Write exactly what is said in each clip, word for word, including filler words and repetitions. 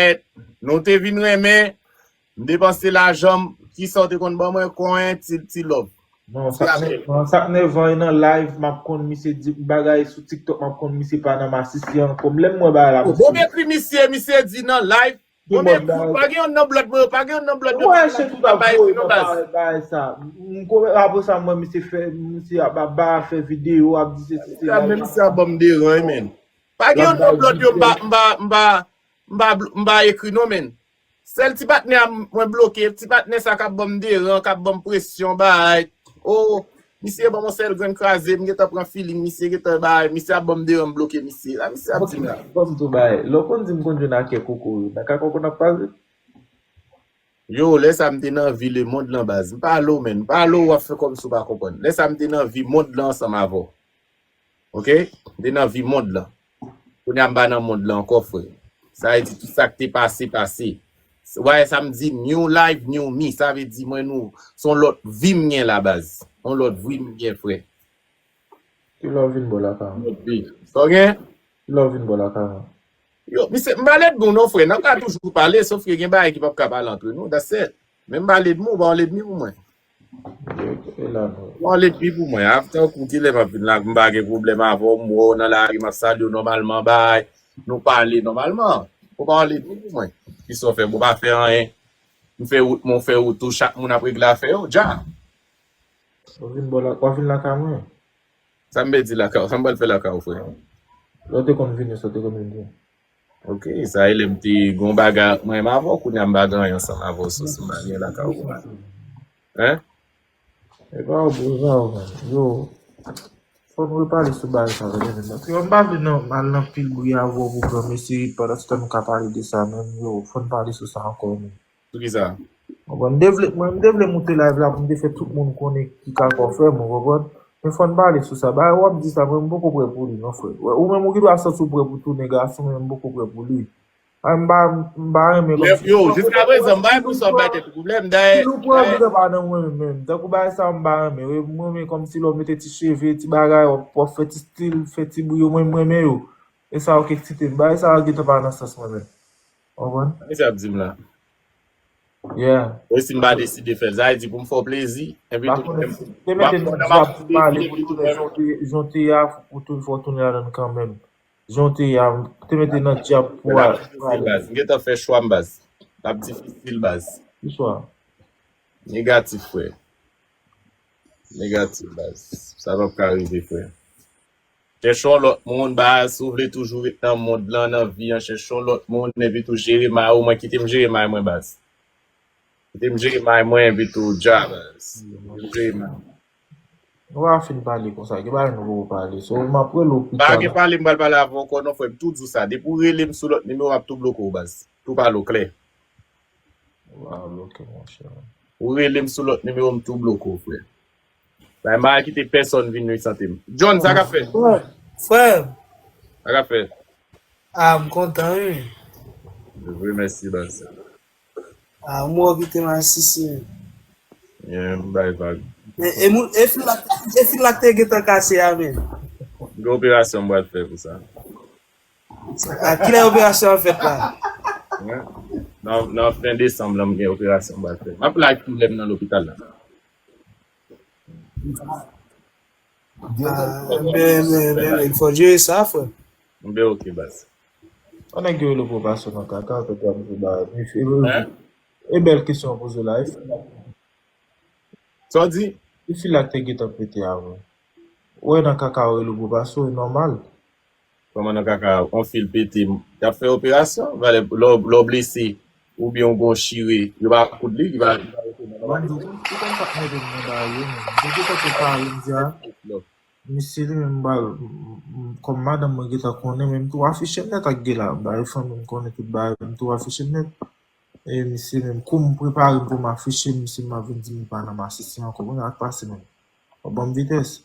Fèt, nou te vin renmen, m depanse lajan m, kisa w te konn ban mwen, konyen, ti, ti love. Non, sa k nè-, non, sa k nèvan e nan live, m ap konn misye di bagay sou TikTok, m ap konn misye pa nan masisi ankò. M lè m wè bagay la, bon, m ekri misye, misye di nan live, bon, men pa gen youn nan blòd mwen yo, pa gen youn nan blòd yo ki ap bay non baz. Bagay sa. M konn apre sa, m wè misye fè, misye ap, ap ba fè videyo, ap di sesi, sela. Men misye ap ban m deran, wi, men. Pa gen youn nan blòd yo, m pa, m pa, m pa, m pa, m pa ekri non, men. Sèl ti patnè a m, mwen bloke, ti patnè sa k ap ban m deran, k ap ban m presyon, bay. O, misye ban m yon sèl grenn kraze, m gentan pran feeling, misye gentan bay, misye ap ban m deran, m bloke misye. La, misye ap di m la. Ban m tou bay. Lè w konn di m konn jwenn ak kè koko yo, nan kaka w konn ap pase? Yo, lè sa m te nan vi lemonn lan baz. M pa lo, men. M pa lo, w ap fè kòmsi w pa konprann. Lè sa m te nan vi mond lan ansanm avè w. Oke? M te nan vi mond lan. Kounye a m pa nan mond lan ankò, frè. Sa vle di tout sa k te pase, pase. Ou wè sa m di, new life, new me. Sa vle di mwen nou, se yon lòt vi m gen la baz. Yon lòt vi m gen, frè. Kilè w vin bò lakay mwen? Lòt vi. Sa w gen? Kilè w vin bò lakay mwen? Yo, misye, m pa lèdmi w non, frè. N ap ka toujou pale, sof ke gen bagay ki p ap ka pale antre nou. That's it. Men m pa lèdmi w, ou pa yon lèdmi pou mwen. Yo, kenbe la non. Ou pa yon lèdmi pou mwen. After, tankou kilè m ap vin la, m pa gen pwoblèm avè w, m wè w nan lari, m ap salye w nòmalman, bay. Nou pale nòmalman. Ou pa yon lèdmi pou mwen. Kisa w fè, bon, pa fè anyen. M fè wout mwen, w fè wout ou, chak moun ap regle afè yo, dja. W ap vin bò la, w ap vin lakay mwen? Sa m pèdi lakay ou? Sa m pral fè lakay ou, frè? Lè w te konn vini, sa w te konn vin di. Oke, sa e lè m te gon bagay ak mwen, m avè w, kounye a m pa gen anyen ansanm avè w, so si m pa gen lakay ou, hein? E pa w, bro, e pa w, man. Yo, fò n repale sou bagay sa, tande, men. Yo, m pa vle nan, al nan pil bri avè w pou granmesi, pandan se tan nou ka pale de sa, men, yo, fò n pale sou sa ankò, men. Sou kisa? Konprann? M te vle, mwen, m te vle moute live la pou m te fè tout moun konnen ki kaka w fè m, ou konprann? Men fò n pale sou sa. Bagay w ap di sa, mwen, m poko prè pou li, non, frè. Ou menm, ou gen dwa santi w prè pou tounen gason, men m poko prè pou li. Ay, m pa, m pa renmen kòmsi. Yo, jiskaprezan, m pa enpresann bay tèt ou pwoblèm, dayè. Pil ou pran gentan pa nan mwen menm. Tankou bagay sa, m pa renmen. Wi, m renmen kòmsi lè w mete ti cheve, ti bagay, w ap, w ap fè ti stil, fè ti bri yo, mwen, m renmen yo. E sa yo k eksite m. Bagay sa yo gentan pa nan sans mwen menm. Ou konprann? Kisa ap di m la? Yeah. Wi, si m pa deside fè l, sa vle di pou m fè w plezi, epi tou, m ap konn m ap pale pou tounen jan w te, jan w te ye a, pou tou fò w tounen ladan l kanmenm. Jan w te ye a, m te mete nan dyab pou al. M gentan fè chwa m, baz. L ap difisil, baz. Ki chwa? Negatif, frè. Negatif, baz. Sa p ap ka rive, frè. Chèche yon lòt moun, baz. Si w vle toujou ret nan mond lan, nan vi an, chèche yon lòt moun, epi tou jere may ou, mwen kite m jere may mwen, baz. Kite m jere may mwen, epi tou, dja, baz. Kite m jere may. Nou pa fin pale konsa, ki bagay nou poko pale? So, m ap rele w pita. Pa gen pale, m pral pale avè w ankò non, frè. M tou di w sa. Depi w rele m sou lòt nimewo, m ap tou bloke w, baz. Tou pale w klè. Ou pa bloke, monchè. Ou rele m sou lòt nimewo, m tou bloke w, frè. Bay m pa kite pèsonn vin nui sante m. John, sa k ap fèt? Frè, frè. Sa k ap fèt? Ah, m kontan, wi. Vre, mèsi, baz. Ah, m wè w kite masisi. Yeah, m bay vag. E, e, moun, e fil la, e fil la k te gentan kase a, men. M gen operasyon m pral fè pou sa. Ah, kilè operasyon an fèt la? Hein? Nan, nan fen desanm lan, m gen operasyon m pral fè. M ap live tou lè m nan lopital la. Ah, men, men, men, men, fò jere sa, frè. M byen oke, baz. Yon nèg yo rele w pou operasyon nan kaka, tèt la mouve ba. E, e, e bèl kesyon w poze la. Sa w di? E fil la k te gentan pete avan. Ou wè nan kaka yo rele w pou operasyon, e nòmal. Kòman nan kaka, yon fil pete, y ap fè operasyon? Valè, lè w, lè w blese, oubyen w gon chire, yo pa koud li, li pa, li pa rete nòmal. Ou konn sa k mete m nan bagay yo, men. Depi kote pale m di a, misye li menm, m ba, m, m, kòm madanm mwen gentan konnen, men m tou afiche m nèt ak gay la. M ba fanmi m konnen tout bagay, m tou afiche m nèt. E misye menm, kou m prepare m pou m afiche m, misye m ap vin di m li pa nan masisi ankò. Kounye a k pase menm. W ap ban m vitès?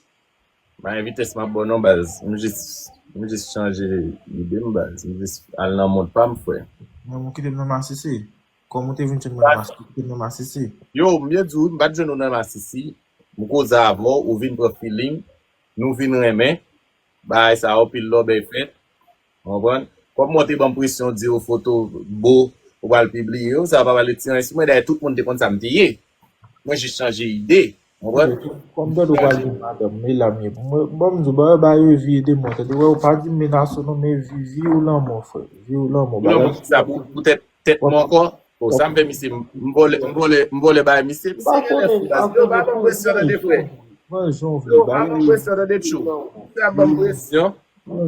Pa gen vitès m ap ba w non, baz. M jis, m jis chanje lide m, baz. M jis al nan mond pa m, frè. Men ou kite m nan masisi. Kòm ou te vin jwenn mwen nan masisi, ou kite m nan masisi. Yo, m byen di w, m pa t jwenn ou nan masisi. M koze avè w, ou vin pran feeling. Nou vin renmen. Bagay sa yo, pil lòbèy fèt. Ou konprann? Kòm mwen te ban m presyon, di yo foto bo, ou pral pibliye yo, sa pa pale ti anyen sou mwen. Dayè, tout moun te konn sa m te ye. Mwen jis chanje ide. Ou konprann? Kòm tande w pral di madanm, men la m ye. Mwen, bon, m di w, ba, ba yo vi ede mwen. Tande, wè, ou pa di m menase w non, men vi, vi ou lanmò, frè. Vi ou lanmò. Ou lanmò, sa pou, pou tèt, tèt mwen ankò. O, sa m fè misye, m vòlè, m vòlè, m vòlè bay misye. Misye genlè fou, baz. Yo pa ban m presyon tande, frè. Yo pa ban m presyon tande, tchou. Misye ap ban m presyon. Ou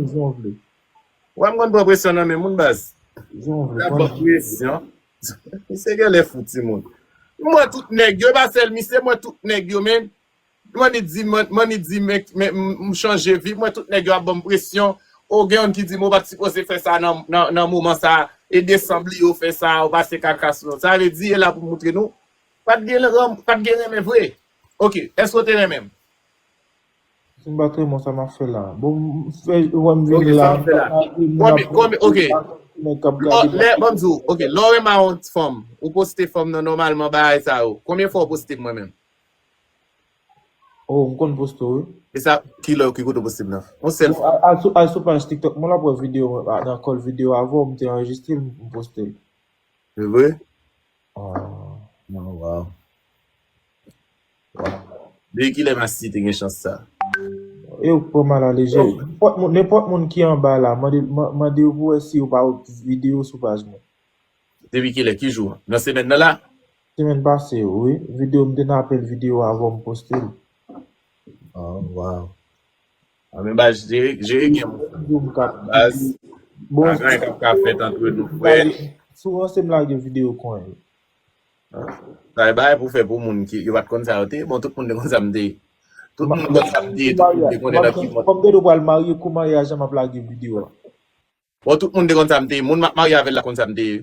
wè m konn pran presyon nan men moun, baz. Misye ap ban m presyon. Misye genlè fou, timoun. M wè tout nèg yo, e pa sèl misye, m wè tout nèg yo, men. Mwen ni di, mwen, mwen ni di, men, men, m, m chanje vi, mwen tout nèg yo ap ban m presyon. O, gen youn ki di m ou pa t sipoze fè sa nan, nan, nan moman sa, e desanm li yo fè sa, ou pase kaka sou nou. Sa vle di, e la pou moutre nou, pa t gen, pa t gen renmen vre. Oke, èske w te renmen m? Si m pa t renmen w, sa m ap fè la? Bon, m fè, wè m vini la, m pa t renmen w. Konbyen, konbyen, oke. Lè, ban m di w, oke, lè w renmen yon fanm, ou poste fanm nan nòmalman bagay sa yo. Konbyen fwa w poste m mwen menm? Oh, m konn poste w, wi. E sa, ki lè, ki kote w poste m nan? Yon sèl fwa. Al sou, al sou paj TikTok mwen la, pran videyo, nan kòl videyo avè w, m te anrejistre l, m poste l. Se vre? Ah. Oh, wow. Depi kilè Masisi te gen chans sa? E ou pran mal a leje. Nenpòt moun, nenpòt moun ki anba la, mande, mande yo pou wè si yo pa wè videyo sou paj mwen. Depi kilè? Ki jou? Nan semèn nan la? Semèn pase, wi. Videyo, m te nan apèl videyo avan m poste l. Oh, wow. A, men baz, jere, jere gen moun. Baz, pa gen anyen k ap ka fèt antre nou, frè. Souvan se m lage videyo konyen. Sa e bagay pou fè pou moun ki, yo pa t konn sa yo te ye. Bon, tout moun te konn sa m te ye. Tout moun konn sa m te ye, tout moun te konnen nan ki mond. Kòm de nou pral marye, kou maryaj la, m ap lage videyo a. Bon, tout moun te konn sa m te ye. Moun m ap marye avè l la konn sa m te ye.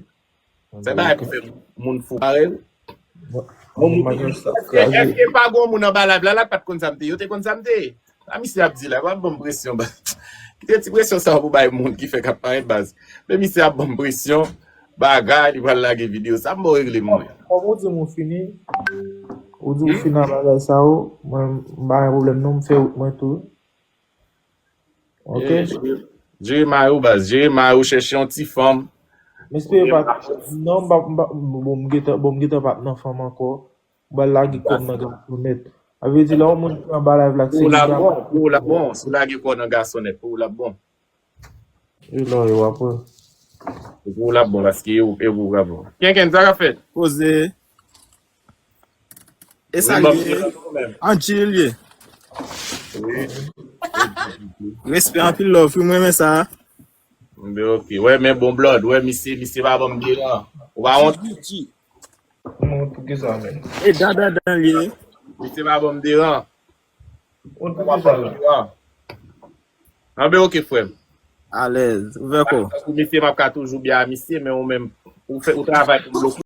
Se bagay pou fè moun fou parèy ou. Bon, moun, èske pa gon moun anba live la, la k pa t konn sa m te ye? Yo te konn sa m te ye. Sa misye ap di la, pa ban m presyon, baz. Kite ti presyon sa pou bay moun ki fèk ap parèt, baz. Men misye ap ban m presyon, bagay, li pral lage videyo. Sa m ba w regle m, mwen. Kòm ou di m ou fini, ou di ou fini nan bagay sa yo, mwen, m pa gen pwoblèm non, m fè wout mwen tou. Ok. Jere, jere may ou, baz. Jere may ou, chèche yon ti fanm. M espere pa, non, m pa, m pa, bon, m gentan, bon, m gentan pa t nan fanm ankò. M pral lage kò m nan gason nèt. Sa vle di, lè yon moun ki anba live la, ki se pou w la bon, pou w la bon. Si w lage kò w nan gason nèt, pou w la bon. E lò yo apre. Pou w la bon, paske e ou, e ou ka bon. Kenken, sa k ap fèt? Poze. E sa l ye? Anjil ye. Respè anpil love, wi, m renmen sa. Oke, wè, men bon blood, wè, misye, misye pa ban m deran. Ou pa wont? Mwen, poukisa menm? E dan, dan, dan li ye. Misye pa ban m deran. Mwen, poukisa menm? Anben, oke, frè m. Alèz, ouvè kò w. Tankou misye, m ap ka toujou byen a misye, men ou menm, ou fè, ou travay pou m bloke.